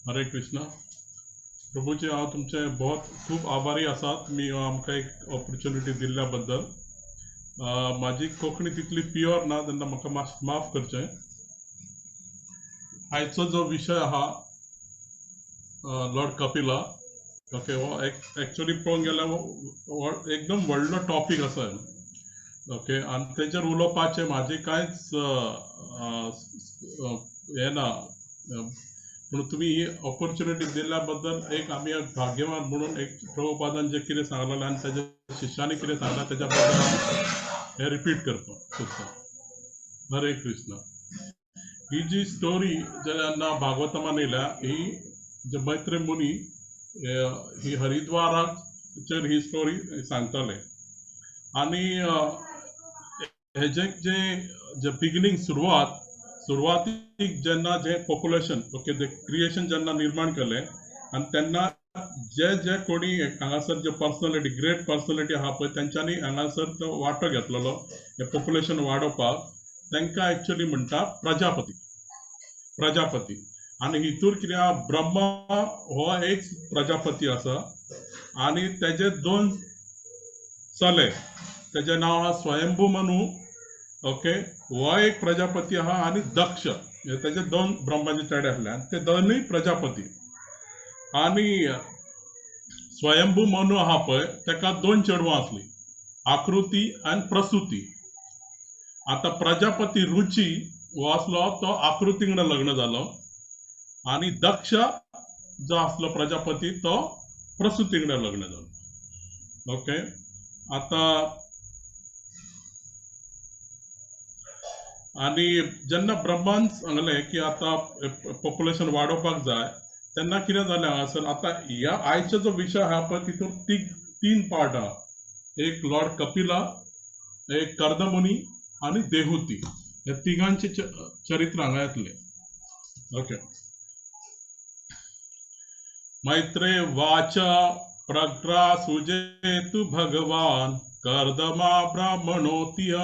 हरे कृष्णा. प्रभूजी, हांव तुमचे बहुत खूब आभारी आसा तुमी आमकां एक ऑपॉर्च्युनिटी दिल्ल्या बद्दल. म्हाजी कोंकणी तितली प्युअर ना तेन्ना म्हाका मातशें माफ करचें. आयचो जो विशय आहा लॉर्ड कपिला, ओके, हो एक्चुअली पळोवंक गेल्यार हो एकदम व्हडलो टॉपीक आसा. ओके, आनी तेजेर उलोवपाचें म्हाजें कांयच हें ना, पूण तुमी ही ऑपॉर्च्युनिटी दिल्ल्या बद्दल एक आमी भाग्यवान म्हणून एक प्रभुपादान जें कितें सांगलेलें आनी तेज्या शिश्यांनी कितें सांगलां तेज्या बद्दल हांव हें रिपीट करपाक सोदतां. हरे कृष्णा. ही जी स्टोरी जेन्ना भागवतमान येयल्या, ही जे मैत्रेय मुनी ही हरिद्वाराचेर ही स्टोरी सांगताले. आनी हेजे जे बिगिनींग सुरवातीक जेन्ना जे पॉप्युलेशन, ओके, जे क्रिएशन जेन्ना निर्माण केलें आनी तेन्ना जे जे कोणी हांगासर जे पर्सनॅलिटी, ग्रेट पर्सनॅलिटी आहा पळय, तेंच्यांनी हांगासर तो वांटो घेतलेलो हें पॉप्युलेशन वाडोवपाक, तांकां एक्चुअली म्हणटा प्रजापती. प्रजापती. आनी हितूर कितें आहा, ब्रह्मा हो एक प्रजापती आसा आनी तेजे दोन चले, तेजें नांव आहा स्वयंभू मनु, ओके, हो एक प्रजापती आहा, आनी दक्ष, तेजे दोन ब्रह्माचे चेडे आसले आनी ते दोनूय प्रजापती. आनी स्वयंभू मनु आहा पळय, तेका दोन चेडवां आसलीं, आकृती आनी प्रसुती. आतां प्रजापती रुची हो आसलो तो आकृती कडेन लग्न जालो आनी दक्ष जो आसलो प्रजापती तो प्रसुती कडेन लग्न जालो. ओके, आतां आनी जेन्ना ब्रह्मान सांगलें की आतां पॉप्युलेशन वाडोवपाक जाय, तेन्ना कितें जालें हांगासर, आतां ह्या आयचो जो विशय आहा पळय तितून तीन पार्ट आहा, एक लॉर्ड कपिला, एक कर्दमुनी आनी देहुती, ह्या तिगांचे चरित्र हांगा येतलें. ओके, मैत्रेय वाचा प्रग्रासुजेतु भगवान कर्दमा ब्राह्मणोतिह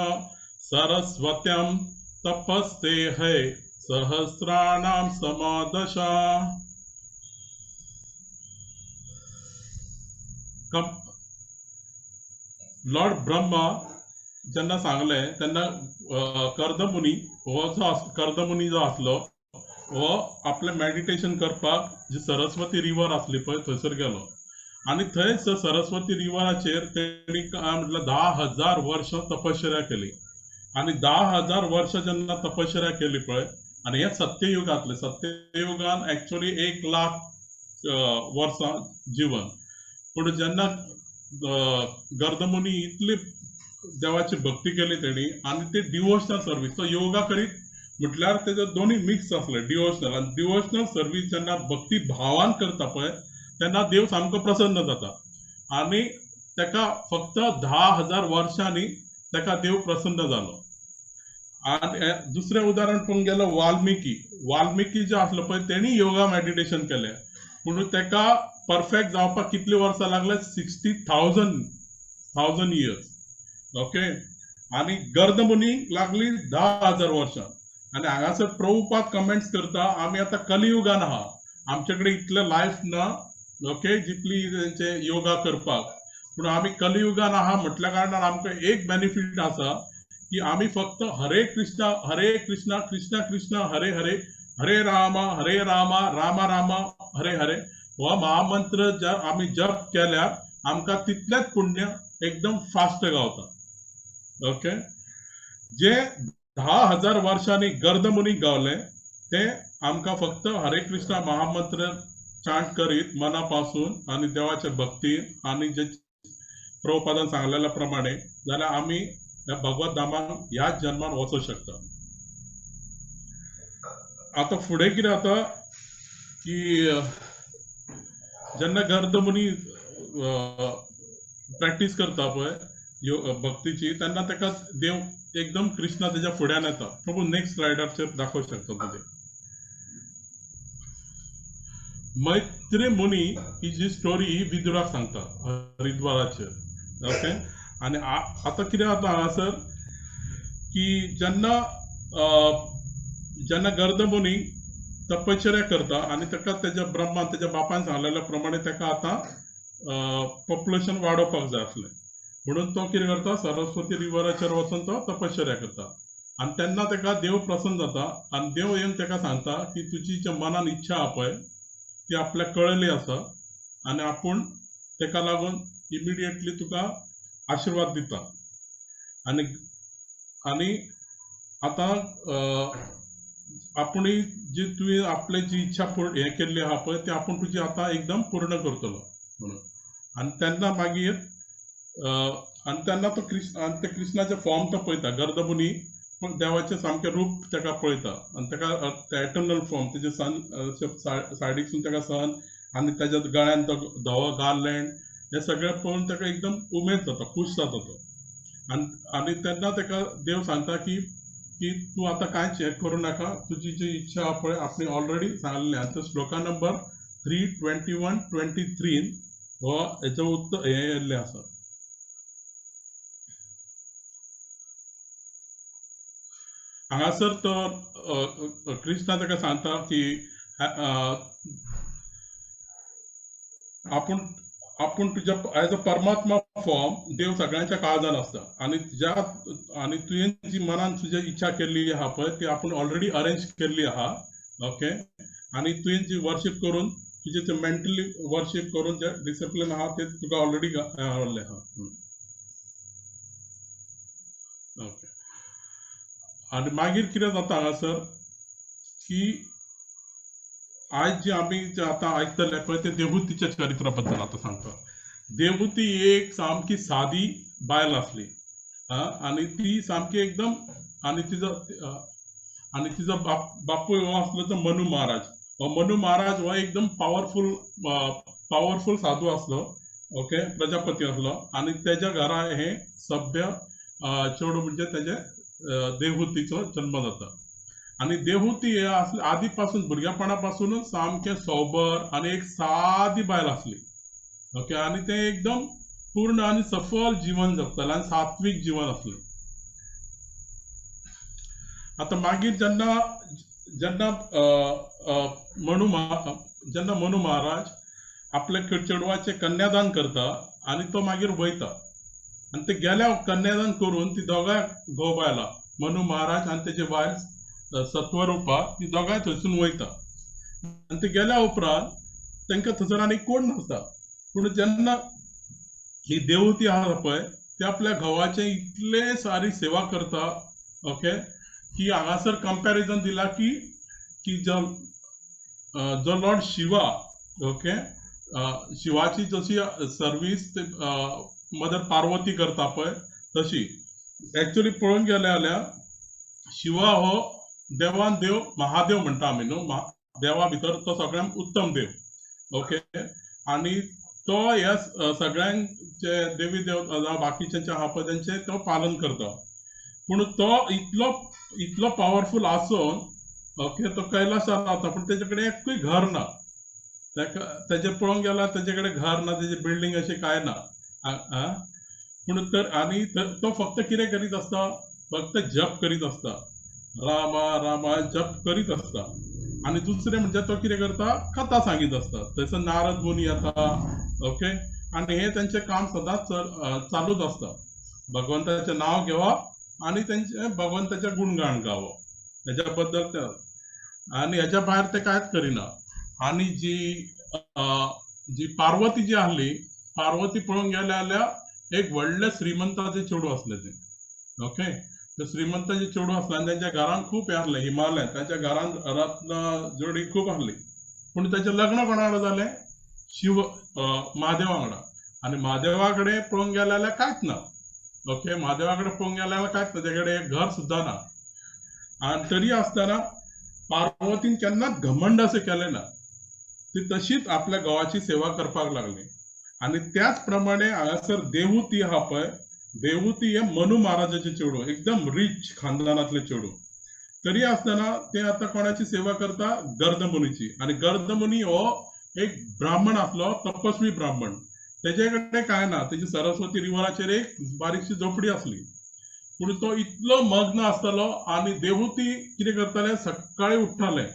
सरस्वत्यं तपस्ते है सहस्राणां समादशा. लॉर्ड ब्रह्मा जेन्ना सांगलें तेन्ना कर्दमुनी हो जो कर्दमुनी जो आसलो हो आपलें मेडिटेशन करपाक जी सरस्वती रिवर आसली पळय थंयसर गेलो आनी थंयच सरस्वती रिवराचेर तेणी काय म्हटल्यार 10,000 वर्सां तपश्चर्या केली. आनी 10,000 वर्सां जेन्ना तपश्चर्या केली पळय, आनी हें सत्ययुगांतलें, सत्ययुगान एक्चुअली 1 लाख वर्सां जिवन, पूण जेन्ना गर्दमुनी इतली देवाची भक्ती केली तेणी आनी ते डिवोशनल सर्वीस, तो योगा करीत म्हटल्यार तेजो दोनूय मिक्स आसले, डिवोशनल आनी डिवोशनल सर्वीस जेन्ना भक्ती भावान करता पळय तेन्ना देव सामको प्रसन्न जाता आनी तेका फक्त 10,000 वर्सांनी तेका देव प्रसन्न जालो. आनी दुसरें उदाहरण पळोवंक गेल्यार वाल्मिकी, वाल्मिकी जे आसलो पळय तेणी योगा मेडिटेशन केलें, पूण तेका परफेक्ट जावपाक कितलीं वर्सां लागले, 60,000 इयर्स. ओके, आनी गर्दमुनी लागली 10,000 वर्सां. आनी हांगासर प्रभुपाद कमेंट्स करता, आमी आतां कलियुगान आहा, आमचे कडेन इतलें लायफ ना, ओके, जितली तेंचे योगा करपाक, पूण आमी कलियुगान आहा म्हटल्या कारणान आमकां एक बेनिफीट आसा की आमी फक्त हरे कृष्णा हरे कृष्णा कृष्णा कृष्णा हरे हरे हरे रामा हरे रामा रामा रामा हरे हरे हो महामंत्र आमी जप केल्यार आमकां तितलेंच पुण्य एकदम फास्ट गावता. ओके, जे 10,000 वर्सांनी गर्दमुनीक गावलें तें आमकां फक्त हरे कृष्णा महामंत्र चांट करीत मना पासून आनी देवाचे भक्ती आनी जे प्रभुपादान सांगलेल्या प्रमाणे जाल्यार आमी ह्या भगवत धामाक ह्याच जन्मान वचूंक शकता. आतां फुडें कितें जाता की जेन्ना गर्दमुनी प्रॅक्टीस करता पळय भक्तीची, तेन्ना ताका देव एकदम कृष्णा तेज्या फुड्यान येता. प्रभू नेक्स्ट स्लायडाचेर दाखोवंक शकता तुजें. मैत्रेय मुनी ही जी स्टोरी ही विदुराक सांगता हरिद्वाराचेर. ओके, आनी आतां कितें जाता हांगासर की जेन्ना जेन्ना गर्दमुनी तपश्चर्या करता आनी ताका तेज्या ब्रह्मान तेज्या बापान सांगलेल्या प्रमाणे ताका आतां पॉप्युलेशन वाडोवपाक जाय आसलें म्हणून तो कितें करता, सरस्वती रिवराचेर वचून तो तपश्चर्या करता. आनी तेन्ना ताका देव प्रसन्न जाता आनी देव येवन ताका सांगता की तुजी जे मनान इच्छा आहा पळय ती आपल्याक कळ्ळिल्ली आसा आनी आपूण ताका लागून इमिडिएटली तुका आशिर्वाद दिता. आनी आनी आतां आपूण जी तुवें आपली जी इच्छा पूर्ण हें केल्ली आहा पळय ती आपूण तुजी आतां एकदम पूर्ण करतलो म्हणून. आनी तेन्ना मागीर आनी तेन्ना तो कृष्ण आनी ते कृष्णाचें फॉर्म तो पळयता, गर्दमुनी पूण देवाचें सामकें रूप ताका पळयता आनी ताका एटर्नल फॉर्म तेजे सन सायडीकसून ताका सन आनी ताच्या गळ्यान तो धवो गार्लँड हें सगळें पळोवन ताका एकदम उमेद जाता, खूश जाता तो. आनी आनी तेन्ना ताका देव सांगता की की तूं आतां कांयच हें करूं नाका, तुजी जी इच्छा आहा पळय आपणे ऑलरेडी सांगलेली आनी तो श्लोका नंबर 3, 21, 23 हो हेचो उत्तर हें येयल्लें आसा. हांगासर तो कृष्णा ताका सांगता की आपूण आपूण तुज्या एज अ परमात्मा फॉर्म देव सगळ्यांच्या काळजान आसता आनी ज्या आनी तुवें जी मनान तुजी इच्छा केल्ली आहा पळय ती आपूण ऑलरेडी अरेंज केल्ली आहा. ओके, आनी तुवें जी वर्शीप करून तुजें ते मेंटली वर्शीप करून जे डिसिप्लीन आहा ते तुका ऑलरेडी गावल्लें आहा. ओके, आनी मागीर कितें जाता हांगासर की आयज जे आमी जे आतां आयकतले पळय ते देवहुतीच्या चरित्रा बद्दल आतां सांगता. देवहुती एक सामकी सादी बायल आसली आनी ती सामकी एकदम आनी तिजो बापूय हो आसलो तो मनु महाराज. हो मनु महाराज हो एकदम पावरफूल पावरफूल साधू आसलो. ओके, प्रजापती आसलो आनी तेज्या घरा हे सभ्य चेडूं म्हणजे तेजे देवहुतीचो जन्म जाता. आनी देवहुती हे आसली आदी पासून भुरगेपणा पासूनच सामकें सोबर आनी एक सादी बायल आसली. ओके, आनी तें एकदम पूर्ण आनी सफल जीवन जगतालें आनी सात्वीक जीवन आसलें. आतां मागीर जेन्ना जेन्ना मनु जेन्ना मनु महाराज आपल्या चेडवाचें कन्यादान करता आनी तो मागीर वयता आनी ते गेल्या कन्यादान करून ती दोगांय घोव बायलां मनु महाराज आनी तेजे बायल सत्वरुपा ती दोगांय थंयसून वयता आनी ते गेल्या उपरांत तांकां थंयसर आनी कोण नासता. पूण जेन्ना ही देवती आहा पळय ती आपल्या घोवाचें इतले सारी सेवा करता. ओके, की हांगासर कंपॅरिजन दिला की की जो जो लॉर्ड शिवा, ओके, शिवाची जशी सर्वीस मदर पार्वती करता पळय तशी एक्चुअली पळोवंक गेले जाल्यार शिवा हो देवान देव महादेव म्हणटा आमी न्हू, देवा भितर तो सगळ्यांत उत्तम देव. ओके, आनी तो ह्या सगळ्यांक जे देवी देव जावं बाकीच्यांचे आहा पळय तेंचें तो पालन करता. पूण तो इतलो इतलो पावरफूल आसून ओके तो कैलासार रावता पूण तेजे कडेन एकूय घर ना. ताका तेजें पळोवंक गेल्यार तेजे कडेन घर ना, तेजी बिल्डींग अशी कांय ना. पूण तर आनी तो फक्त कितें करीत आसता, फक्त जप करीत आसता, रामा रामा जप करीत आसता. आनी दुसरें म्हणजे तो कितें करता, कथा सांगीत आसता. थंयसर नारद मुनी येता. ओके, आनी हें तेंचें काम सदांच चालूच आसता, भगवंताचें नांव घेवप आनी तेंचें भगवंताचें गुणगान गावप हेज्या बद्दल. आनी हेज्या भायर ते कांयच करिना. आनी जी जी पार्वती जी आहली, पार्वती पळोवंक गेले जाल्यार एक व्हडलें श्रीमंताचें चेडूं आसलें तें. ओके, ते श्रीमंताचें चेडूं आसलें आनी तेंच्या घरान खूब हें आसलें, हिमालय तांच्या घरान रत्न जोडी खूब आहली. पूण तेचें लग्न कोणा वांगडा जालें, शिव म्हादेवा वांगडा. आनी म्हादेवा कडेन पळोवंक गेले जाल्यार कांयच ना. ओके, म्हादेवा कडेन पळोवंक गेले जाल्यार कांयच ना, तेजे कडेन एक घर सुद्दां ना. आनी तरी आसतना पार्वतीन केन्नाच घमंड अशें केलें ना, ती तशीच आपल्या घोवाची सेवा करपाक लागली. आनी त्याच प्रमाणे हांगासर देवहुती आहा पळय, देवहुती हे मनु महाराजाचें चेडूं, एकदम रीच खानदानांतलें चेडूं. तरी आसतना ते आतां कोणाची सेवा करता, गर्दमुनीची. आनी गर्दमुनी हो एक ब्राह्मण आसलो, तपस्वी ब्राह्मण. तेजे कडेन कांय ना, तेजी सरस्वती रिवराचेर एक बारीकशी झोपडी आसली. पूण तो इतलो मग्न आसतालो. आनी देवहुती कितें करताले, सकाळीं उठ्ठालें,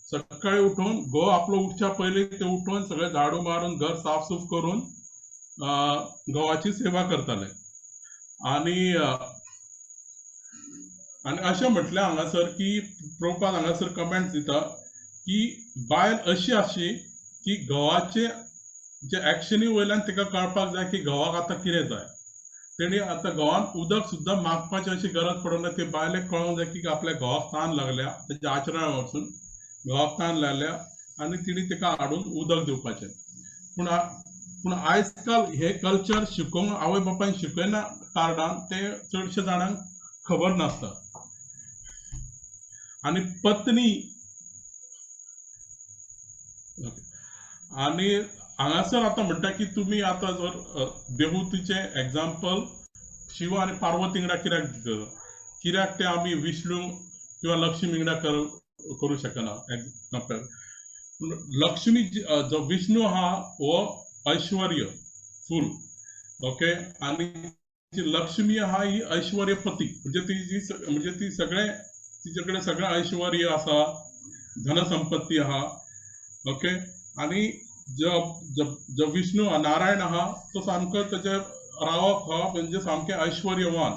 सकाळी उठून घोव आपलो उठच्या पयलीं ते उठून सगळें झाडू मारून घर साफसूफ करून घोवाची सेवा करताले. आनी आनी अशें म्हटलें हांगासर की प्रभुपाद हांगासर कमेंट्स दिता की बायल अशी आसची की घोवाचे जे एक्शनी वयल्यान तिका कळपाक जाय की घोवाक आतां कितें जाय. तेणी आतां घोवान उदक सुद्दां मागपाची अशी गरज पडना, ती बायलेक कळोंक जाय की आपल्या घोवाक तान लागल्या, तेच्या आचरणा वचून घोवाक तान लागल्या आनी तिणी तिका हाडून उदक दिवपाचें. पूण पूण आयज काल हे कल्चर शिकोवंक आवय बापायन शिकयना कारणान ते चडशे जाणांक खबर नासता. आनी पत्नी आनी हांगासर आतां म्हणटा की तुमी आतां जर देवूतीचें एग्जाम्पल शिव आनी पार्वती वांगडा कित्याक दिता, कित्याक ते आमी विष्णू किंवा लक्ष्मी वांगडा करूं शकना कंपेर. लक्ष्मी जो विष्णू आहा हो ऐश्वर्य फूल, ओके, आनी लक्ष्मी आहा ही ऐश्वर्यपती, म्हणजे ती जी म्हणजे ती सगळें तिचे कडेन सगळें ऐश्वर्य आसा, धनसंपत्ती आहा, ओके. आनी जो विष्णू नारायण आहा तो सामको तेजे रावप आहा म्हणजे सामकें ऐश्वर्यवान.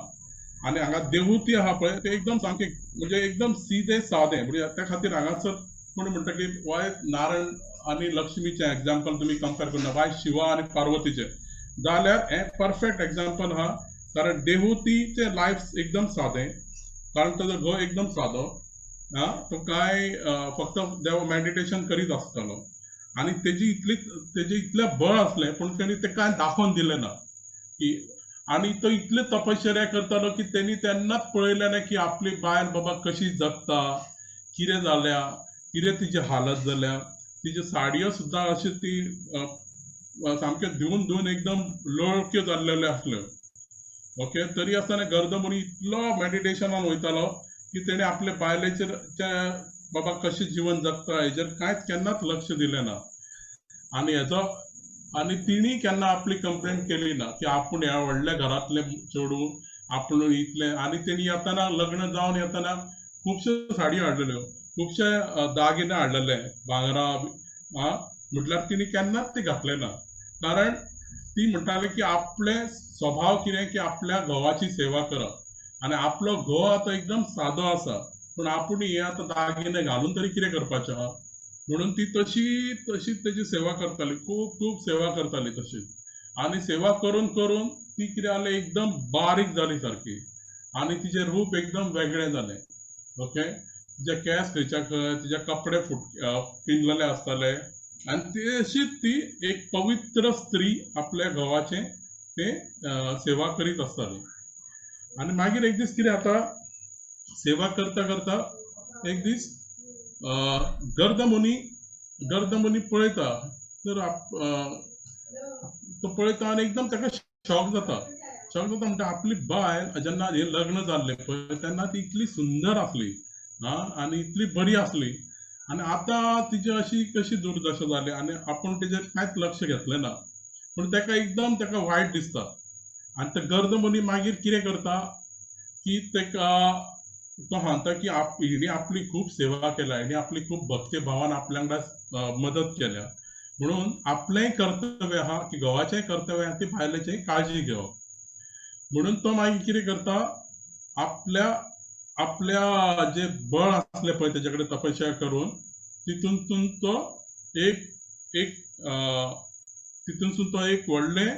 आनी हांगा देवूती आहा पळय ते एकदम सामके म्हणजे एकदम सिधे सादे, म्हणजे त्या खातीर हांगासर कोण म्हणटा की वाय नारायण आनी लक्ष्मीचें एग्जाम्पल तुमी कंपेर करना, वाय शिवा आनी पार्वतीचें, जाल्यार हें परफेक्ट एग्जाम्पल आहा. कारण देवूतीचें लायफ एकदम सादें, कारण ताजो घोव एकदम सादो, आं, तो कांय फक्त देव मेडिटेशन करीत आसतालो आनी तेजी इतली तेजें इतलें बळ आसलें पूण तेणी तें कांय दाखोवन दिलें ना की. आनी तो इतले तपश्चर्या करतालो की तेणी तेन्नाच पळयलें ना की आपली बायल बाबा कशी जगता, कितें जाल्या, कितें तिची हालत जाल्या. तिच्यो साडयो सुद्दां अश्यो ती सामक्यो धुवन धुवन एकदम लोळक्यो जाल्लेल्यो आसल्यो, ओके. तरी आसतना गर्दमुनी इतलो मेडिटेशनान वयतालो की तेणें आपले बायलेचेर बाबा कशें जिवन जगता हेजेर कांयच केन्नाच लक्ष दिलें ना. आनी हेजो आनी तिणी केन्ना आपली कंप्लेंट केली ना की आपूण ह्या व्हडल्या घरांतलें चेडूं, आपूण इतलें. आनी तेणी येतना लग्न जावन येतना खुबश्यो साडयो हाडलेल्यो, खुबशे दागिने हाडलेले, भांगरां, आं, म्हटल्यार तिणी केन्नाच ती घातले ना. कारण ती म्हणटाली की आपले स्वभाव कितें की आपल्या घोवाची सेवा करप आनी आपलो घोव आतां एकदम सादो आसा पूण आपूण हे आतां दागिने घालून तरी कितें करपाचें आहा, म्हणून ती तशी तशी तेजी सेवा करताली, खूब खूब सेवा करताली तशी. आनी सेवा करून करून ती कितें जालें एकदम बारीक जाली सारकी आनी तिचें रूप एकदम वेगळें जालें, ओके. तिचे केंस खंयच्या खंय, तिचे कपडे पिंजलेले आसताले आनी तशीच ती एक पवित्र स्त्री आपल्या घोवाचें ते सेवा करीत आसताली. आनी मागीर एक दीस कितें जाता, सेवा करता करता एक दीस गर्दमुनी पळयता तर तो पळयता आनी एकदम ताका शॉक जाता. शॉक जाता म्हणटा आपली बायल जेन्ना हें लग्न जाल्लें पळय तेन्ना ती इतली सुंदर आसली, आं, आनी इतली बरी आसली आनी आतां तिची अशी कशी दुर्दशा जाली आनी आपूण तेजेर कांयच लक्ष घेतलें ना. पूण ताका एकदम ताका वायट दिसता. आनी ते गर्दमुनी मागीर कितें करता की ताका तो सांगता की हिणी आपली खूब सेवा केल्या, हिणी आपली खूब भक्तिभावान आपल्या वांगडा मदत केल्या, म्हणून आपलेंय कर्तव्य आहा की घोवाचेंय कर्तव्य आहा ती बायलेचें काळजी घेवप. म्हणून तो मागीर कितें करता, आपल्या आपल्या जे बळ आसलें पळय तेजे कडेन तपश्चर्या करून तितूंतसून तो एक एक तितूंतसून तो एक व्हडलें,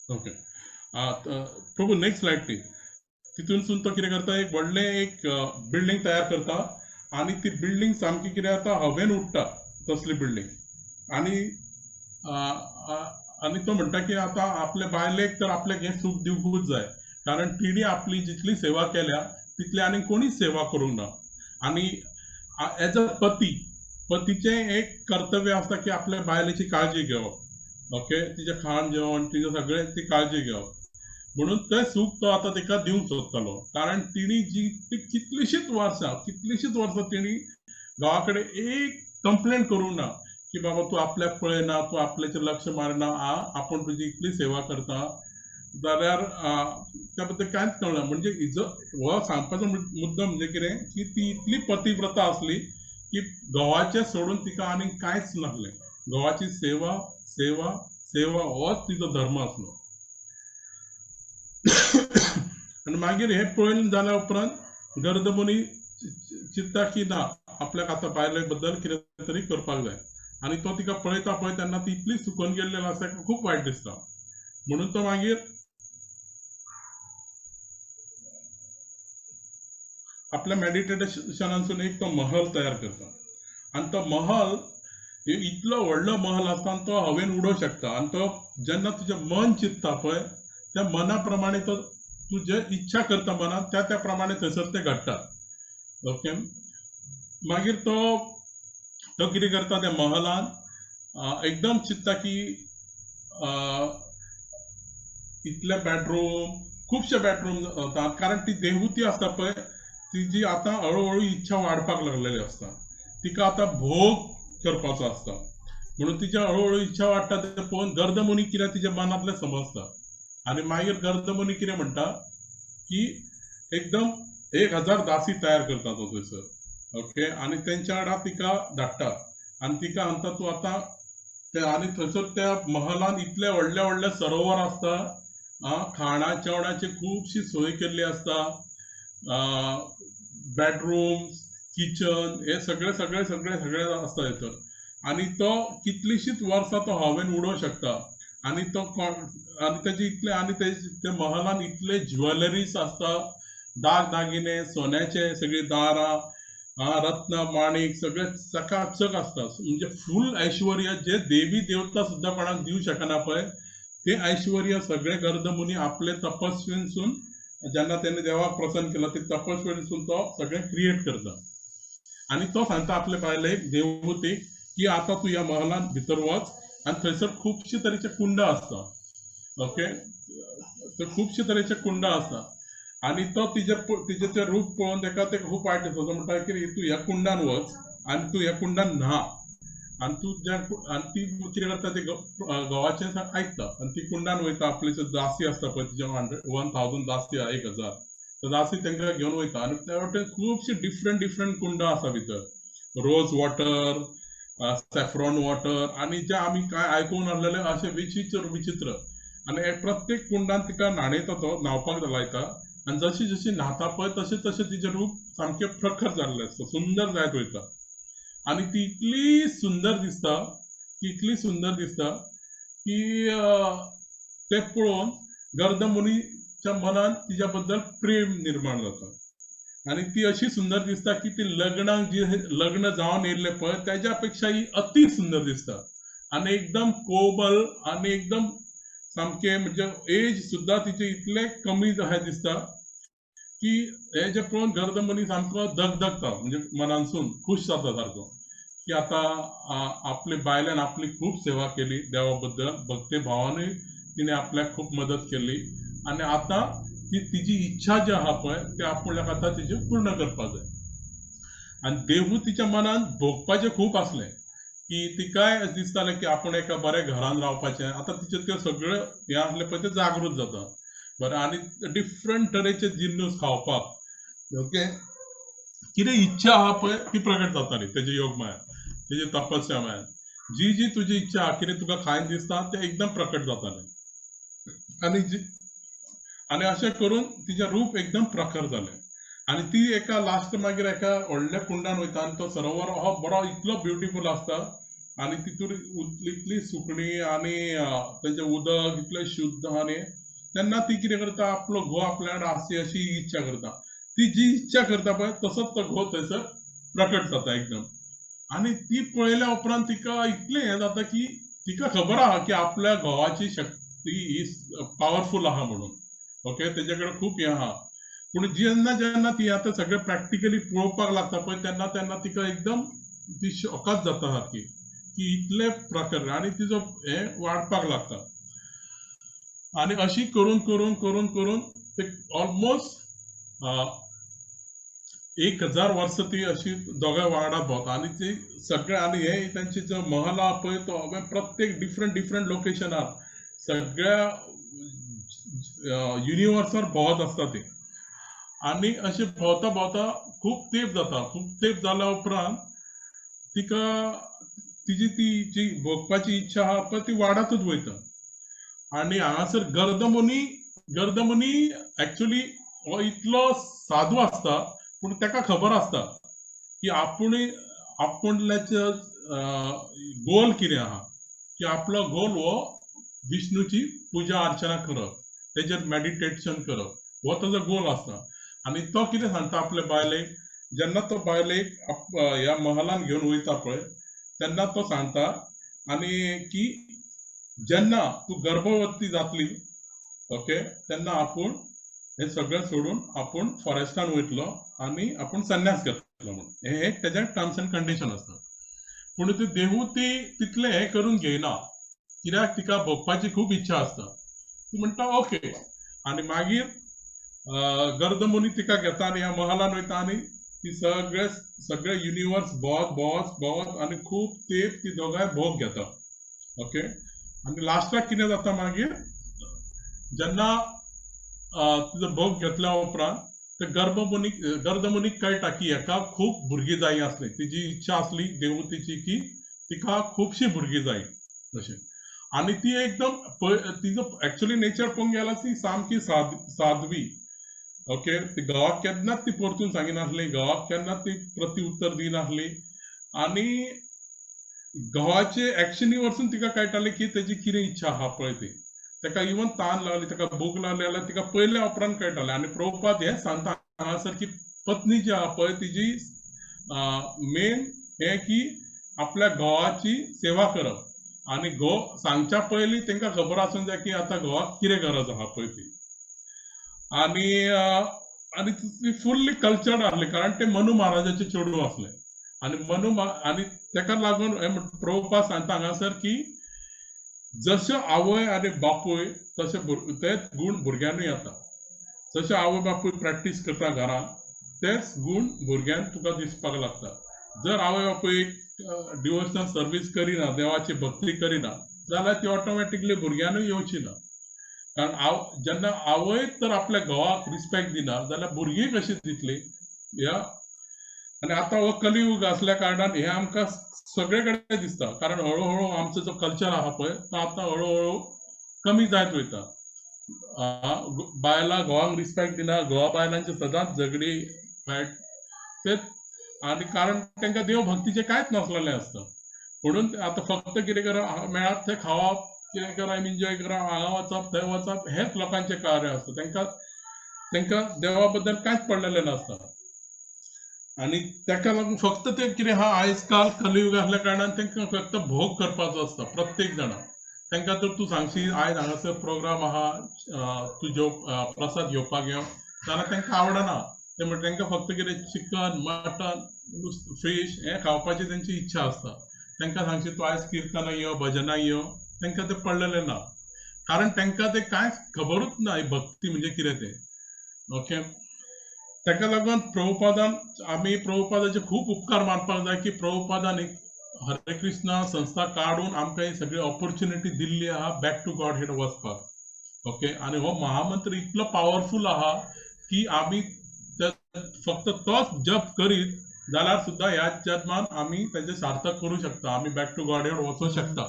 ओके प्रभू नेक्स्ट स्लायड ती, तितूनसून तो कितें करता एक व्हडलें एक बिल्डींग तयार करता आनी ती बिल्डींग सामकी कितें जाता हवेन उडटा तसली बिल्डींग. आनी आनी तो म्हणटा की आतां आपले बायलेक तर आपल्याक हें सूख दिवंकूच जाय, कारण तिणी आपली जितली सेवा केल्या तितली आनी कोणीच सेवा करूंक ना. आनी एज अ पती, पतीचें एक कर्तव्य आसता की आपल्या बायलेची काळजी घेवप, ओके, तिचें खाण जेवण तिचें सगळें ती काळजी घेवप. म्हणून तें सूख तो आतां तिका दिवंक सोदतालो, कारण तिणी जी ती कितलीशींच वर्सां तिणी घोवा कडेन एक कंप्लेन करूंक ना की बाबा तूं आपल्याक पळयना, तूं आपल्याचेर लक्ष मारना, आपूण तुजी इतली सेवा करता, जाल्यार त्या बद्दल कांयच कळना. म्हणजे हिजो हो सांगपाचो मुद्दो म्हणजे कितें की ती इतली पतिव्रता आसली की की घोवाचें सोडून तिका आनीक कांयच नासलें. घोवाची सेवा सेवा सेवा होच तिचो धर्म आसलो. आनी मागीर हें पळोवन जाल्या उपरांत गर्दमुनी चिंता की ना आपल्याक आतां बायले बद्दल कितें तरी करपाक जाय. आनी तो तिका पळयता पळय तेन्ना ती इतली सुकून गेल्लेली आसा खूब वायट दिसता. म्हणून तो मागीर आपल्या मेडिटेशनासून एक तो महल तयार करता. आनी तो महल इतलो व्हडलो महल आसता आनी तो हवेन उडोवंक शकता. आनी तो जेन्ना तुजें मन चिंतता पळय त्या मना प्रमाणे तो तूं जे इच्छा करता मनात त्या त्या प्रमाणे थंयसर तें घडटा. ओके, मागीर तो तो कितें करता त्या महलान एकदम चिंतता की इतले बेडरूम, खुबशे बेडरूम जाता, कारण ती देवती आसता पळय तिजी आतां हळू हळू इच्छा वाडपाक लागलेली आसता. तिका आतां भोग करपाचो आसता म्हणून तिच्या हळूहळू इच्छा वाडटा. तें पळोवन गर्दमुनी कितें तिच्या मनांतलें समजता. आनी मागीर गर्दमुनी कितें म्हणटा की एकदम 1000 दासी तयार करता तो थंयसर. ओके, आनी तेंच्या वांगडा तिका धाडटा आनी तिका सांगता तूं आतां ते. आनी थंयसर त्या महलान इतले व्हडले व्हडले सरोवर आसता, खाणा जेवणाची खुबशी सोय केल्ली आसता, बेडरूम्स, किचन हे सगळे सगळे सगळे सगळे आसता थंयसर. आनी तो कितलीशीच वर्सां तो हवेन उडोवंक शकता. आनी तो आनी तेजे इतले आनी ते महलान इतले ज्वेलरीज आसता, दाग दागिने, सोन्याचे सगळीं दारां, रत्न माणिक सगळे चकाचक आसता. म्हणजे फूल ऐश्वर्य जे देवी देवता सुद्दां कोणाक दिवंक शकना पळय ते ऐश्वर्य सगळे गर्दमुनी आपले तपस्वीनसून जेन्ना तेणे देवाक प्रसन्न केला ते तपस्वीनसून तो सगळें क्रिएट करता. आनी तो सांगता आपले बायलेक देवहुतीक की आतां तूं ह्या महलान भितर वच आनी थंयसर खुबशे तरेचे कुंडां आसता. ओके, तर खुबशे तरेचे कुंडां आसता. आनी तो तिजे तिजें तें रूप पळोवन ताका तें खूब वायट दिसता. तो म्हणटा की तूं ह्या कुंडान वच आनी तूं ह्या कुंडान न्हा. आनी तूं ज्या आनी ती कितें करता ते घोवाचें आयकता आनी ती कुंडान वयता. आपली दासी आसता पळय तिजे 1000 दासी, 1000 तर दासी तांकां घेवन वयता. आनी त्या वटेन खुबशीं डिफरंट डिफरंट कुंडां आसा भितर, रोज वॉटर, सॅफ्रॉन वॉटर आनी जे आमी कांय आयकूंक नासलेले अशे विचित्र विचित्र. आनी प्रत्येक कुंडान तिका न्हाणयता, तो न्हांवपाक लायता. आनी जशी जशी न्हाता पळय तशें तशें तिचें रूप सामकें प्रखर जाल्लें आसता, सुंदर जायत वयता. आनी ती इतली सुंदर दिसता, ती इतली सुंदर दिसता की तें पळोवन गर्दमुनीच्या मनान तिच्या बद्दल प्रेम निर्माण जाता. आनी ती अशी सुंदर दिसता की ती लग्नाक जी लग्न जावन येयल्लें पळय तेज्या पेक्षा ही अति सुंदर दिसता. आनी एकदम कोमल आनी एकदम सामकें म्हणजे एज सुद्दां तिचे इतले कमी अशें दिसता की हें जें पळोवन गर्दमुनी सामको दगदगता, म्हणजे मनानसून खूश जाता सारको की आतां आपले बायल्यान आपली खूब सेवा केली देवा बद्दल, भक्ती भावानूय तिणें आपल्याक खूब मदत केली आनी आतां ती तिजी इच्छा जी आहा पळय ती आपल्याक आतां तिजी पूर्ण करपाक जाय. आनी देवू तिच्या मनान भोगपाचें खूब आसलें की तिकाय दिसतालें की आपूण एका बऱ्या घरान रावपाचें. आतां तिचें त्यो सगळें हें आसलें पळय तें जागृत जाता बरें. आनी डिफरंट तरेचे जिन्नस खावपाक, ओके, कितें इच्छा आहा पळय ती प्रकट जाताली तेजे योगमाया, तेजे तपस्या माया. जी जी तुजी इच्छा आहा कितें तुका खायन दिसता तें एकदम प्रकट जातालें. आनी जी आनी अशें करून तिचें रूप एकदम प्रखर जालें. आनी ती एका लास्ट मागीर एका व्हडल्या कुंडान वयता आनी तो सरोवर हो बरो इतलो ब्युटिफूल आसता आनी तितूर इतली सुकणीं आनी तेंचें उदक इतलें शुद्ध. आनी तेन्ना ती कितें करता, आपलो घोव आपल्या वांगडा आसची अशी इच्छा करता. ती जी इच्छा करता पळय तसोच तो घोव थंयसर प्रकट जाता एकदम. आनी ती पळयल्या उपरांत तिका इतलें हें जाता की तिका खबर आहा की आपल्या घोवाची शक्ती ही पावरफूल आहा म्हणून. ओके, तेजे कडेन खूब हें आहा. पूण जेन्ना जेन्ना ती आतां सगळें प्रॅक्टिकली पळोवपाक लागता पळय तेन्ना तेन्ना तिका एकदम ती शॉकात जाता सारकी की इतले प्रकार आनी तिजो हें वाडपाक लागता. आनी अशी करून करून करून करून ते ऑलमोस्ट 1000 वर्सां ती अशी दोगांय वांगडा भोंवता. आनी ती सगळें आनी हे तेंचे जो महल आहा पळय तो प्रत्येक डिफरंट डिफरंट लोकेशनार सगळ्या युनिवर्सार भोंवत आसता ती. आनी अशें भोंवता भोंवता खूब तेंप जाता. खूब तेंप जाल्या उपरांत तिका तिजी ती जी भोगपाची इच्छा आहा पळय ती वाडतूच वयता. आनी हांगासर गर्दमुनी एक्चुली हो इतलो साधू आसता पूण ताका खबर आसता की आपूण आपल्याचो गोल कितें आहा, की आपलो गोल हो विष्णूची पुजा अर्चना करप, तेजेर मेडिटेशन करप, हो ताजो गोल आसता. आनी तो कितें सांगता आपले बायलेक, जेन्ना तो बायलेक ह्या महलान घेवन वयता पळय तेन्ना तो सांगता आनी की जेन्ना तूं गर्भवती जातली ओके तेन्ना आपूण हें सगळें सोडून आपूण फॉरेस्टान वयतलो आनी आपूण संन्यास घेतलो म्हणून. हें एक तेजें टर्म्स एंड कंडिशन आसता. पूण ती देवूती तितलें हें करून घेयना, कित्याक तिका भोगपाची खूब इच्छा आसता. ती म्हणटा ओके. आनी मागीर गर्दमुनी तिका घेता आनी ह्या महलान वयता आनी ती सगळे सगळे युनिवर्स भोंवत भोंवत भोंवत आनी खूब तेप ती दोगांय भोग घेता ओके. आनी लास्टाक कितें जाता मागीर, जेन्ना तिजो भोग घेतल्या उपरांत ते गर्दमुनीक कळटा की हेका खूब भुरगीं जाय आसली, तिजी इच्छा आसली देवतीची की तिका खुबशीं भुरगीं जाय अशें. आनी ती एकदम तिजो एक्चुली नेचर पळोवंक गेल्यार ती सामकी साध्वी ओके. ती घोवाक केन्नाच ती परतून सांगिनासली, घोवाक केन्नाच ती प्रति उत्तर दिनासली आनी घोवाचे एक्शनी वरसून तिका कळटालें की तेजी कितें इच्छा आहा पळय ती. ताका इवन तान लागली, ताका भूक लागली जाल्यार तिका पयल्या उपरांत कळटालें. आनी प्रभुपाद हें सांगता हांगासर की पत्नी जी आहा पळय तिजी मेन हें की आपल्या घोवाची सेवा करप आनी घोव सांगच्या पयलीं तांकां खबर आसूंक जाय की आतां घोवाक कितें गरज आहा पळय ती. आनी आनी ती फुल्ली कल्चर्ड आसली, कारण ते मनु महाराजाचे चेडूं आसले. आनी आनी ताका लागून प्रभुपाद सांगता हांगासर की जशें आवय आनी बापूय तशें तेच गूण भुरग्यांनूय येता. जशें आवय बापूय प्रॅक्टीस करता घरांत तेच गूण भुरग्यांक तुका दिसपाक लागता. जर आवय बापूय डिवोशनल सर्वीस करिना, देवाची भक्ती करिना जाल्यार ती ऑटोमॅटिकली भुरग्यांनूय येवची ना. कारण जेन्ना आवय तर आपल्या घोवाक रिस्पेक्ट दिना जाल्यार भुरगीं कशी दितली ह्या. आनी आतां हो कलियुग आसल्या कारणान हें आमकां सगळे कडेन दिसता, कारण हळुहळू आमचो जो कल्चर आहा पळय तो आतां हळुहळू कमी जायत वयता. बायलां घोवांक रिस्पेक्ट दिना, घोवा बायलांचे सदांच झगडी फायट ते, आनी कारण तांकां देव भक्तीचें कांयच नासलेलें आसता. म्हणून आतां फक्त कितें करप, मेळत थंय खावप, कितें करप, एन्जॉय करप, हांगा वचप थंय वचप, हेंच लोकांचें कार्य आसता. तांकां तांकां देवा बद्दल कांयच पडलेलें नासता. आनी ताका लागून फक्त ते कितें आहा आयज काल कलियुग आसल्या कारणान तांकां फक्त भोग करपाचो आसता प्रत्येक जाणाक. तांकां तर तूं सांगशी आयज हांगासर प्रोग्राम आहा तूं जेव प्रसाद घेवपाक यो जाल्यार तांकां आवडना. ते म्हणटा तांकां फक्त कितें चिकन मटन फीश हें खावपाची तेंची इच्छा आसता. तांकां सांगशी तूं आयज किर्तनाक यो भजनाक यो, तांकां तें पडलेलें ना, कारण तांकां तें कांयच खबरूच ना ही भक्ती म्हणजे कितें तें ओके. ताका लागून प्रभुपादान आमी प्रभुपादाचे खूब उपकार मानपाक जाय की प्रभुपादान एक हरे कृष्णा संस्था काडून आमकां ही सगळी ऑपॉर्च्युनिटी दिल्ली आहा बॅक टू गॉड हेड वचपाक ओके. आनी हो महामंत्र इतलो पावरफूल आहा की आमी फक्त तोच जप करीत जाल्यार सुद्दां ह्या जन्मान आमी तेजें सार्थक करूं शकता, आमी बॅक टू गॉड हेड वचूंक शकता.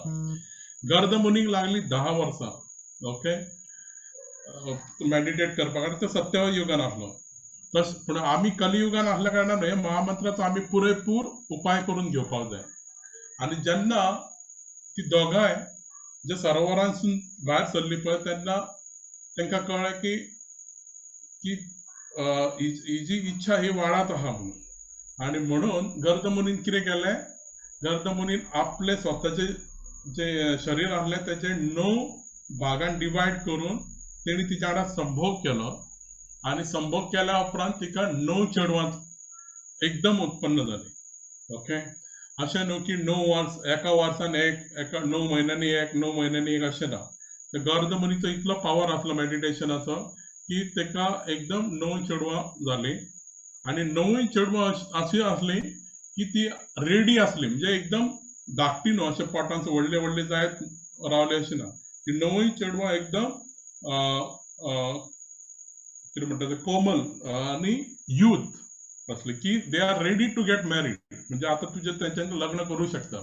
गर्दमुनीक लागली 10 वर्सां ओके मेडिटेट करपाक, आनी तो सत्ययुगान आसलो. तस पूण आमी कलियुगान आसल्या कारणान हे महामंत्राचो आमी पुरेपूर उपाय करून घेवपाक जाय. आनी जेन्ना ती दोगांय जे सरोवरांसून भायर सरली पळय तेन्ना तांकां कळ्ळें की की ही जी इच्छा ही वाडत आहा म्हणून. आनी म्हणून गर्दमुनीन कितें केलें, गर्दमुनीन आपले स्वताचे जे शरीर आसलें तेचे 9 भागान डिवायड करून तेणी तिच्या वांगडा संभोग केलो. आनी संभोग केल्या उपरांत तिका 9 चेडवां एकदम उत्पन्न जाली ओके. अशें न्हू की 9 वर्स एका वर्सान एक, एका 9 म्हयन्यांनी एक, 9 म्हयन्यांनी एक अशें ना. तर गर्दमुनीचो इतलो पावर आसलो मेडिटेशनाचो की ताका एकदम 9 चेडवां जालीं. आनी 9 चेडवां अशीं आसलीं की ती रेडी आसली, म्हणजे एकदम धाकटी न्हू अशें पोटांत व्हडले व्हडले जायत रावले अशें ना. ती 9 चेडवां एकदम कितें म्हणटा ते कोमल आनी यूथ असले की they are ready to get married, म्हणजे आतां तुजें तेंच्यांनी लग्न करूं शकता.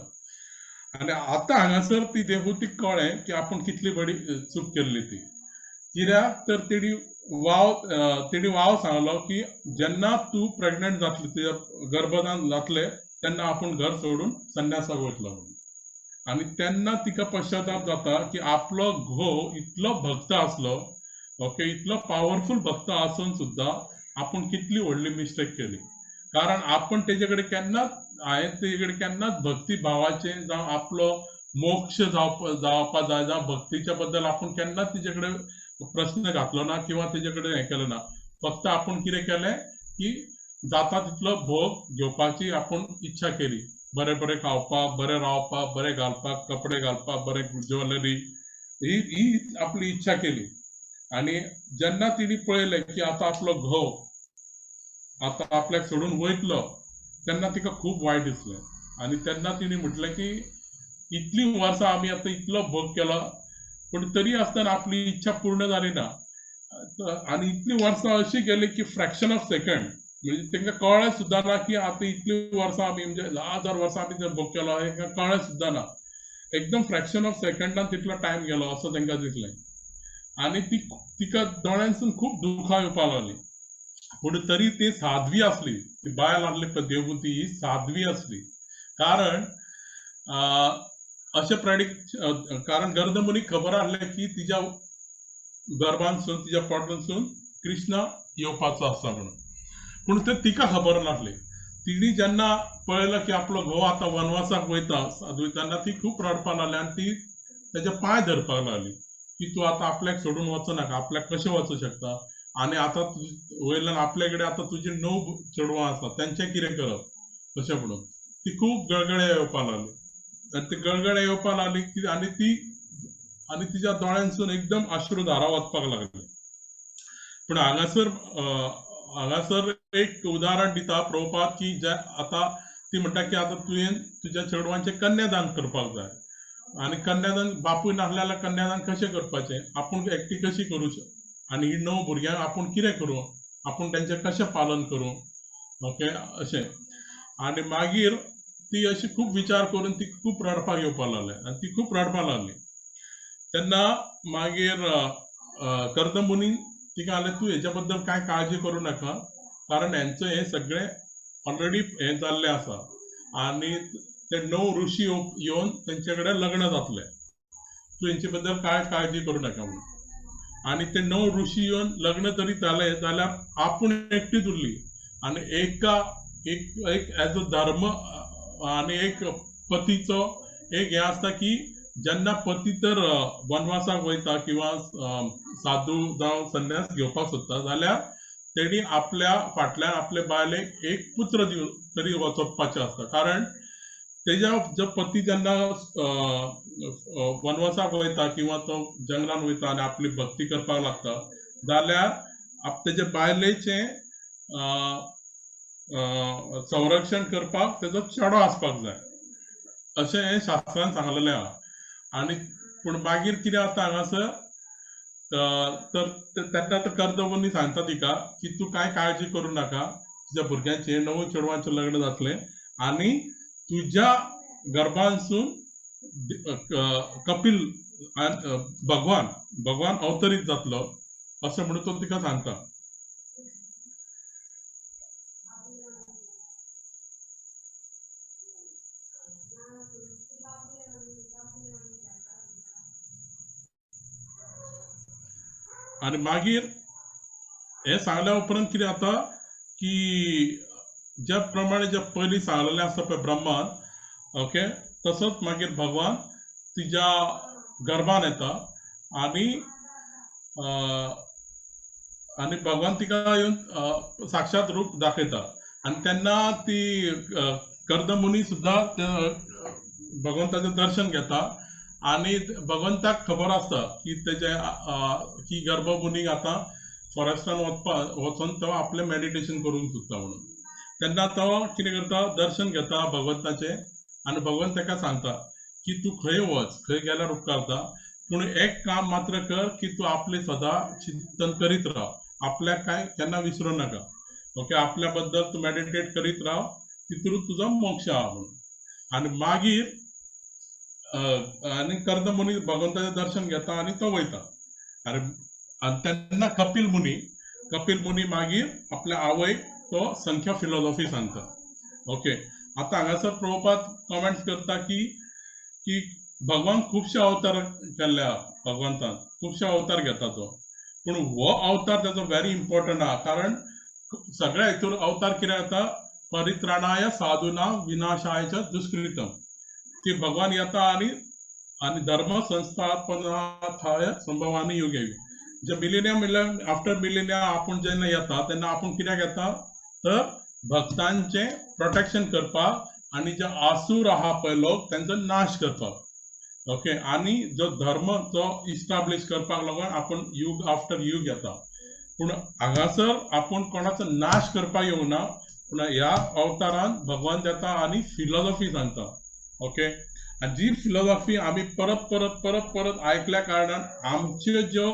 आनी आतां हांगासर ती देवहूतीक कळ्ळें की आपूण कितली बरी चूक केल्ली ती. कित्याक तर तेणी वाव सांगलो की जेन्ना तूं प्रेग्नंट जातली, तुज्या गर्भदान जातलें तेन्ना आपूण घर सोडून संन्यासाक वयतलो म्हणून. आनी तेन्ना तिका पश्चाताप जाता की आपलो घोव इतलो भक्त आसलो, ओके, इतलो पावरफूल भक्त आसून सुद्दां आपूण कितली व्हडली मिस्टेक केली. कारण आपण तेजे कडेन केन्नाच, हांवें तेजे कडेन केन्नाच भक्ती भावाचें जावं आपलो मोक्ष जावपा जाय जावं भक्तीच्या बद्दल आपूण केन्नाच तेजे कडेन प्रस्न घातलो ना किंवा तेजे कडेन हें केलें ना. फक्त आपूण कितें केलें की जाता तितलो भोग घेवपाची आपूण इच्छा केली, बरें बरें खावपाक, बरें रावपाक, बरें घालपाक, कपडे घालपाक, बरें ज्वेलरी, ही ही आपली इच्छा केली. आनी जेन्ना तिणी पळयलें की आतां आपलो घोव आतां आपल्याक सोडून वयतलो तेन्ना तिका खूब वायट दिसलें. आनी तेन्ना तिणी म्हटलें की इतलीं वर्सां आमी आतां इतलो भोग केलो पूण तरी आसतना आपली इच्छा पूर्ण जाली ना. आनी इतलीं वर्सां अशीं गेलीं की फ्रॅक्शन ऑफ सेकंड, म्हणजे तांकां कळ्ळें सुद्दां ना की आतां इतलीं वर्सां आमी म्हणजे हजार वर्सां आमी भोग केलो हें कळ्ळें सुद्दां ना. एकदम फ्रॅक्शन ऑफ सेकंडान तितलो टायम गेलो असो तांकां दिसलें. आनी ती तिका दोळ्यांसून खूब दुखां येवपाक लागलीं. पूण तरी ती साध्वी आसली, ती बायल आसली पळय देवहूती ही साध्वी आसली. कारण अशें प्रेडिक्ट, कारण गर्दमुनीक खबर आसलें की तिच्या गर्भांतसून, तिच्या पोटांतसून कृष्ण येवपाचो आसा म्हणून. पूण तें तिका खबर नासलें. तिणी जेन्ना पळयलें की आपलो घोव आतां वनवासाक वयता तेन्ना ती खूब रडपाक लागली आनी ती तेजे पांय धरपाक लागली की तूं आतां आपल्याक सोडून वचनाका, आपल्याक कशें वचूं शकता, आनी आतां वयल्यान आपले कडेन आतां तुजी 9 चेडवां आसा तेंचें कितें करप अशें म्हणून ती खूब गळगळे येवपाक लागली. आनी ती गळगळे येवपाक लागली की आनी ती आनी तिच्या दोळ्यांसून एकदम अश्रुधारा वचपाक लागली. पूण हांगासर हांगासर एक उदाहरण दिता प्रभुपाद की जे आतां ती म्हणटा की आतां तुवें तुज्या चेडवांचें कन्यादान करपाक जाय. आनी कन्यादान बापूय नासले जाल्यार कन्यादान कशें करपाचें, आपूण एकटी कशी करूं शकता, आनी ही 9 भुरग्यांक आपूण कितें करूं, आपूण तेंचें कशें पालन करूं, ओके अशें. आनी मागीर ती अशी खूब विचार करून ती खूब रडपाक येवपाक लागली आनी ती खूब रडपाक लागली. तेन्ना मागीर कर्दमुनी तिका आले तूं हेच्या बद्दल कांय काळजी करूं नाका, कारण हेंचो हें सगळें ऑलरेडी हें जाल्लें आसा आनी ते 9 ऋषी येवन तेंचे कडेन लग्न जातलें, तूं हेंचे बद्दल कांय काळजी करूं नाका म्हणून. आनी ते 9 ऋषी येवन लग्न तरी जालें जाल्यार आपूण एकटीच उरली. आनी एका एक एक एज अ धर्म आनी एक पतीचो एक हें आसता की जेन्ना पती तर वनवासाक वयता किंवा साधू जावं संन्यास घेवपाक सोदता जाल्यार तेणी आपल्या फाटल्यान आपले बायलेक एक पुत्र तरी वचपाचें आसता. कारण तेज्या जो पती जेन्ना वनवासाक वयता किंवा तो जंगलान वयता आनी आपली भक्ती करपाक लागता जाल्यार तेजे बायलेचें संरक्षण करपाक तेजो चेडो आसपाक जाय अशें हें शास्त्रान सांगलेलें आहा. आनी पूण मागीर कितें जाता हांगासर तर तेन्ना तो कर्दमुनी सांगता तिका की तूं कांय काळजी करूं नाका, तुज्या भुरग्यांचें 9 चेडवांचें लग्न जातलें आनी तुज्या गर्भांसून कपिल भगवान भगवान अवतरीत जातलो अशें म्हणून तो तिका सांगता. आनी मागीर हें सांगल्या उपरांत कितें जाता की ज्या प्रमाणे ज्या पयलीं सांगलेलें आसा पळय ब्रह्मान, ओके, तसोच मागीर भगवान तिज्या गर्भान येता आनी आनी भगवान तिका येवन साक्षात रूप दाखयता. आनी तेन्ना ती कर्दमुनी सुद्दां भगवंताचें दर्शन घेता आनी भगवंताक खबर आसता की तेजे की गर्भमुनीक आतां फॉरेस्टान वचोन तो आपलें मेडिटेशन करूंक सोदता म्हणून. तेन्ना तो कितें करता, दर्शन घेता भगवंताचें आनी भगवंत ताका सांगता की तूं खंय वच, खंय गेल्यार उपकारता, पूण एक काम मात्र कर की तूं आपलें सदां चिंतन करीत राव, आपल्याक कांय केन्ना विसरूं नाका. ओके, आपल्या बद्दल तूं मेडिटेट करीत राव, तितून तुजो मोक्ष आहा म्हणून. आनी मागीर आनी कर्दम मुनी भगवंताचें दर्शन घेता आनी तो वयता. आनी तेन्ना कपिल मुनी मागीर आपल्या आवयक तो संख्या फिलॉसॉफी सांगता. ओके, आतां हांगासर प्रभुपाद कॉमेंट्स करता की की भगवान खुबशे अवतार केल्ले आहा, भगवंतान खुबशे अवतार घेता तो, पूण हो अवतार ताचो व्हेरी इम्पॉर्टंट आहा, कारण सगळ्या हितून अवतार कितें जाता, परित्राणाय साधुना विनाशाय च दुष्कृतम, की भगवान येता आनी आनी धर्म संस्थापनार्थाय संभवानी युगे. जे मिलेनियम म्हणल्यार आफ्टर मिलेनियम आपूण जेन्ना येता तेन्ना आपूण कित्याक येता तर भक्तांचें प्रोटेक्शन करपाक आनी जे आसूर आहा पळय लोक तेंचो नाश करपाक. ओके, आनी जो धर्म जो इस्टाब्लिश करपाक लागून आपूण युग आफ्टर युग येता. पूण हांगासर आपूण कोणाचो नाश करपाक येवना, पूण ह्या अवतारान भगवान येता आनी फिलॉसॉफी सांगता. ओके, आनी जी फिलॉसॉफी आमी परत परत परत परत आयकल्या कारणान आमच्यो ज्यो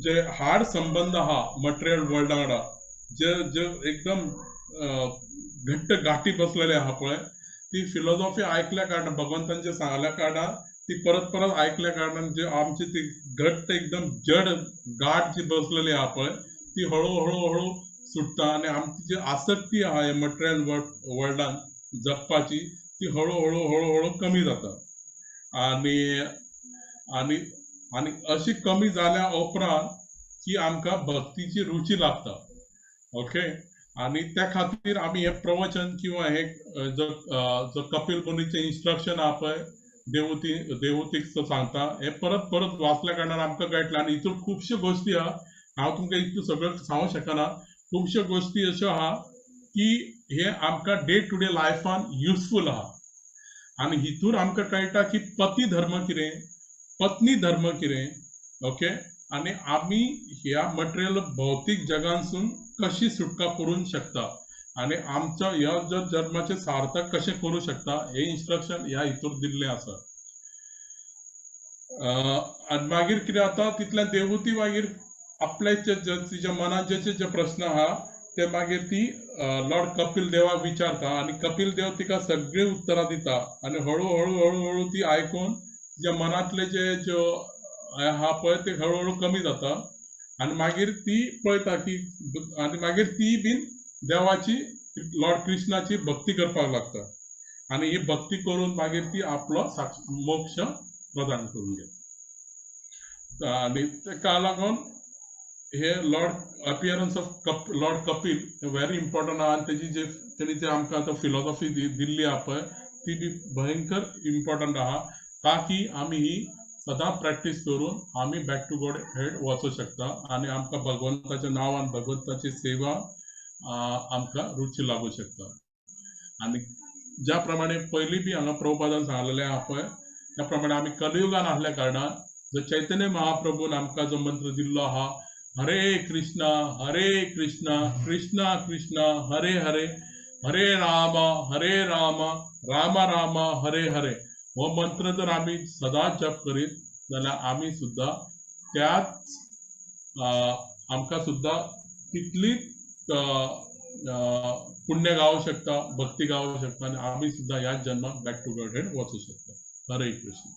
जे हार्ड संबंद आहा मटेरियल वर्ल्डा वांगडा, जे जे एकदम घट्ट गांठी बसलेले आहा पळय, ती फिलॉसॉफी आयकल्या कारणान, भगवंतांचे सांगल्या कारणान, ती परत परत आयकल्या कारणान जे आमची ती घट्ट एकदम जड गांठ जी बसलेली आहा पळय ती हळू हळू हळू सुट्टा आनी आमची जी आसक्ती आहा हे मटेरियल वर्ल्डान जगपाची ती हळू हळू हळू हळू कमी जाता. आनी आनी आनी अशी कमी जाल्या उपरांत की आमकां भक्तीची रुची लागता. ओके, आनी त्या खातीर आमी हें प्रवचन किंवा हे जो जो कपिल मुनीचें इन्स्ट्रक्शन आहा पळय देवतीक सांगता, हें परत परत वाचल्या कारणान आमकां कळटलें. आनी हितून खुबश्यो गोश्टी आहा, हांव तुमकां इतल्यो सगळ्यो सांगूंक शकना, खुबश्यो गोश्टी अश्यो आहा की हे आमकां डे टू डे लायफान युजफूल आहा. आनी हितून आमकां कळटा की पती धर्म कितें, पत्नी धर्म कितें. ओके, आनी आमी ह्या मटेरियल भौतीक जगांसून कशी सुटका करूंक शकता आनी आमच्या ह्या जो जन्माचें सार्थक कशें करूं शकता हें इन्स्ट्रक्शन ह्या हितूर दिल्लें आसा. आनी मागीर कितें जाता, तितल्यान देवती मागीर आपल्या तिच्या मनांत जे जे प्रस्न आहा ते मागीर ती लॉर्ड कपिल देवाक विचारता आनी कपिल देव तिका सगळीं उत्तरां दिता. आनी हळू हळू हळू हळू ती आयकून तिच्या मनांतले जे ज्यो आहा पळय ते हळू हळू कमी जाता. आनी मागीर ती पळयता की आनी मागीर ती बीन देवाची लॉर्ड कृष्णाची भक्ती करपाक लागता आनी ही भक्ती करून मागीर ती आपलो मोक्ष प्रदान करून घेता. आनी ताका लागून हे lord appearance of lord Kapil हे व्हेरी इम्पॉर्टंट आहा. आनी तेजी जे तेणी जे आमकां आतां फिलॉसॉफी दिल्ली आहा पळय ती बी भयंकर इम्पॉर्टंट आहा, ताकी आमी ही सदां प्रॅक्टीस करून आमी बॅक टू गॉड हेड वचूं शकता आनी आमकां भगवंताच्या नांवान भगवंताची सेवा आमकां रुची लागूं शकता. आनी ज्या प्रमाणे पयलीं बी हांगा प्रभुपादान सांगलेलें आहा पळय त्या प्रमाणे आमी कलियुगान आसल्या कारणान जो चैतन्य महाप्रभून आमकां जो मंत्र दिल्लो आहा, हरे कृष्णा हरे कृष्णा कृष्णा कृष्णा हरे हरे हरे राम हरे राम राम राम हरे हरे, हो मंत्र जर आमी सदांच जप करीत जाल्यार आमी सुद्दां त्याच आमकां सुद्दां तितलीच पुण्य गावूं शकता, भक्ती गावूं शकता आनी आमी सुद्दां ह्या जन्माक बॅक टू गॉड हेड वचूं शकता. हरे कृष्ण.